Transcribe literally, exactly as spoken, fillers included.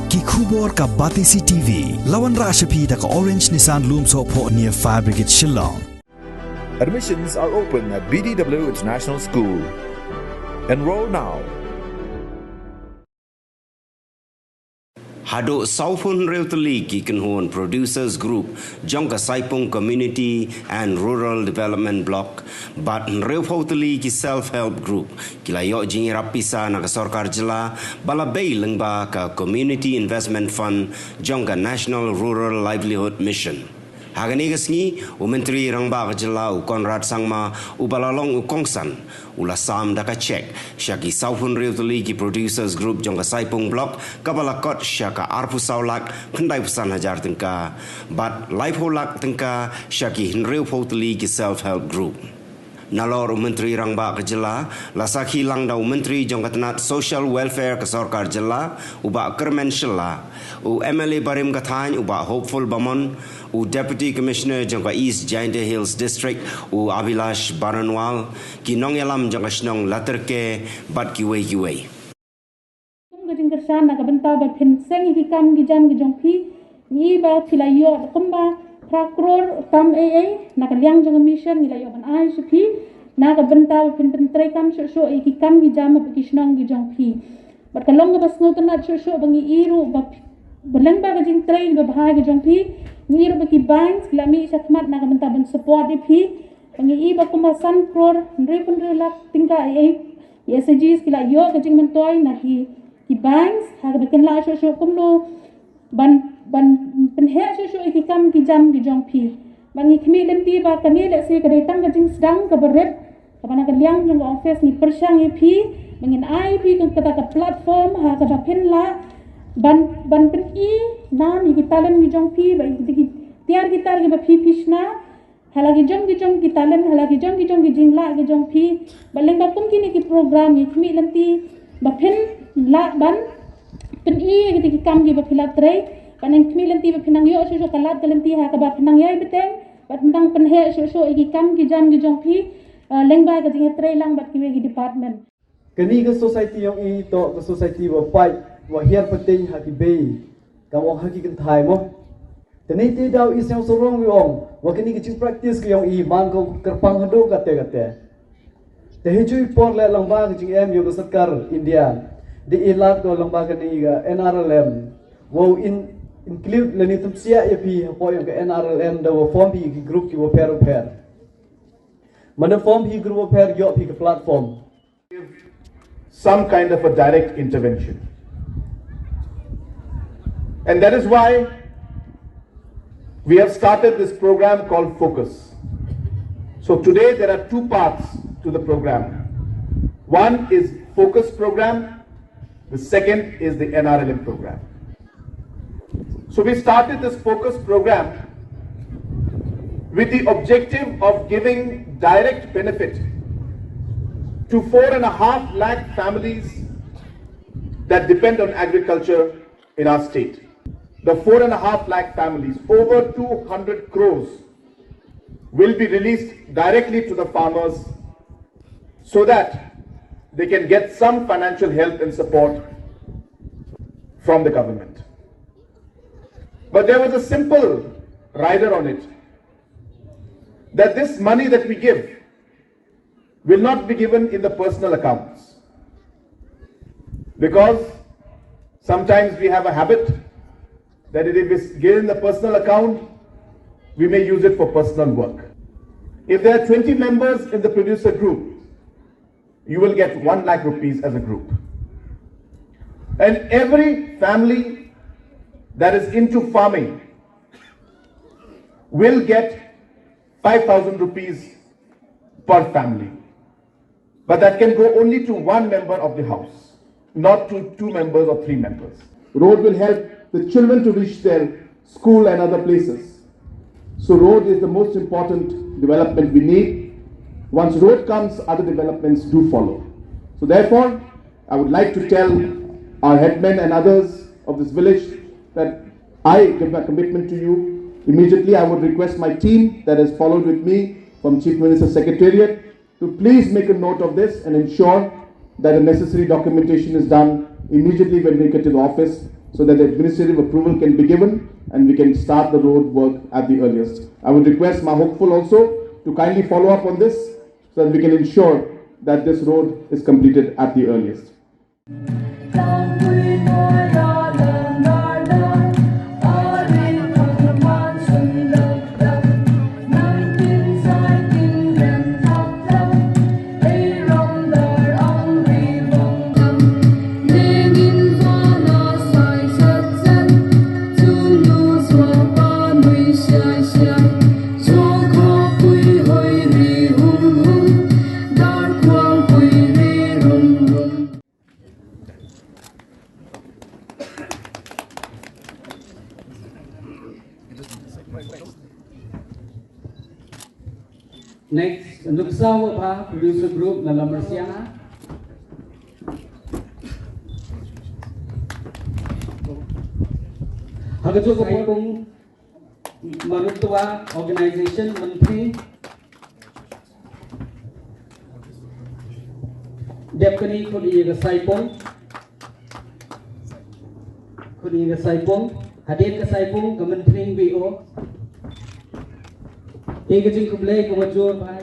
Ki khubor ka Batesi T V. La wanrah sha phi da ka Orange Nissan Lumsohphoh near Fire Brigade Shillong. Admissions are open at B D W International School. Enroll now. Haduh sawphew hynriew tylli ki kynhun Producers Group jong ka Saipung Community and Rural Development Block bad hynriewphew tylli ki Self Help Group ki la ïoh jingïarap pisa na ka sorkar jylla ba la bei lyngba ka Community Investment Fund jong ka National Rural Livelihood Mission. Ha kane ka sngi, u Myntri Rangbah ka Jylla u Conrad Sangma uba la long u kongsan, u la sam da ka cheque sha ki sawphew hynriew tylli ki Producers Group jong ka Saipung Block kaba la kot sha ka arphew saw lak khyndai phew san hajar tyngka bad laiphew lak tyngka sha ki hynriewphew tylli ki Self Help Group. Nalor u Myntri Rangbah ka Jylla la sakhi lang da u Myntri jong ka tnat Social Welfare ka sorkar jylla u Bah Kyrmen Shylla, u M L A barim ka thaiñ u Bah Hopeful Bamon, u Deputy Commissioner jong ka East Jaintia Hills District u Abhilash Baranwal, ki nongïalam jong ka shnong Latyrke bad kiwei kiwei. Kum ka jingkyrshan na ka bynta ba phin seng ïa ki kam ki jam ki jong phi, ngi i ba phi la ïoh kumba phra klur tam ei ei na ka liang jong ka mission ngi la ïoh ban ai sha phi na ka bynta ba phin pyntrei kam shuh shuh ïa ki kam ki jam bad ki shnong ki jong phi. Bad ka long kaba sngewtynnat shuh shuh ba ngi i ruh ba phi, ba lyngba ka jingtrei ba bha ki jong phi, ngi i ruh ba ki banks ki la mih sha khmat na ka bynta ban support ïa phi. Ba ngi i ba kumba san klur hynriew phew hynriew lak tyngka ei ei, ïa S H Gs ki la ïoh ka jingmyntoi na ki, ki banks ha kaba kin lah shuh shuh kumno ban, ban pynheh shuh shuh ïa ki kam ki jam ki jong phi. Bad ngi khmih lynti ba kane lehse ka dei tang ka jingsdang kaba rit kaba na ka liang jong ka office ngi pyrshang ïa phi ba ngin ai phi ka, kata ka platform ha kaba phin lah ban, ban pyni nam ïa ki talent ki jong phi bad ïa ki tiar ki tar kiba phi phi shna. Ha la ki jong ki jong ki talent, ha la ki jong ki jong ki jinglah ki jong phi. Bad lyngba kum kine ki program ngi khmih lynti ba phin lah ban pyni ïa kita ki kam kiba phi la trei. Bad ngi khmih lynti ba phin nang ïoh shuh shuh ka lad ka lynti ha kaba phin nang ïai bteng bad phin nang pynheh shuh shuh ïa ki kam ki jam ki jong phi, eh, lyngba ka jingïatrei lang bad kiwei ki department. Kane ka society yong i toh ka society ba pait, ba hiar pateng ha ki bei, kam ong ha ki kynthai mo. Kane te daw i seng sarong wi ong, wa kane ka jing practice ka yong i man ka kyrpang haduh kate kate. Te hi chui por le lang ba ka jing em yong ka sorkar India. Di i lad ko lang ba kane ka N R L M. Wow in include le ni tum sia ya phi hapoh yong ka N R L M da wa form phi ki group ki wa pher wa pher. Mana form phi group wa pher yoh phi ka platform. Some kind of a direct intervention. And that is why we have started this program called Focus. So today there are two parts to the program. One is Focus program, the second is the N R L M program. So we started this Focus program with the objective of giving direct benefit to four and a half lakh families that depend on agriculture in our state. The four and a half lakh families, over two hundred crores, will be released directly to the farmers so that they can get some financial help and support from the government. But there was a simple rider on it, that this money that we give will not be given in the personal accounts, because sometimes we have a habit that if it's given in the personal account, we may use it for personal work. If there are twenty members in the producer group, you will get one lakh rupees as a group. And every family that is into farming will get five thousand rupees per family. But that can go only to one member of the house, not to two members or three members. Road will help the children to reach their school and other places. So road is the most important development we need. Once road comes, other developments do follow. So therefore, I would like to tell our headmen and others of this village that I give my commitment to you. Immediately, I would request my team that has followed with me from Chief Minister's Secretariat to please make a note of this and ensure that the necessary documentation is done immediately when we get to the office. so that the administrative approval can be given and we can start the road work at the earliest. I would request my hopeful also to kindly follow up on this so that we can ensure that this road is completed at the earliest. Next, Nuksa Wabha Producer Group na Lamarsiana. Hagajo ka pung Marutwa Organization Myntri. Dep kani khun ïa ka Saipung. Khun ïa ka Saipung. Hadien ka Saipung ka Myntri B O. Ïa ka jingkhublei ka wajur bha.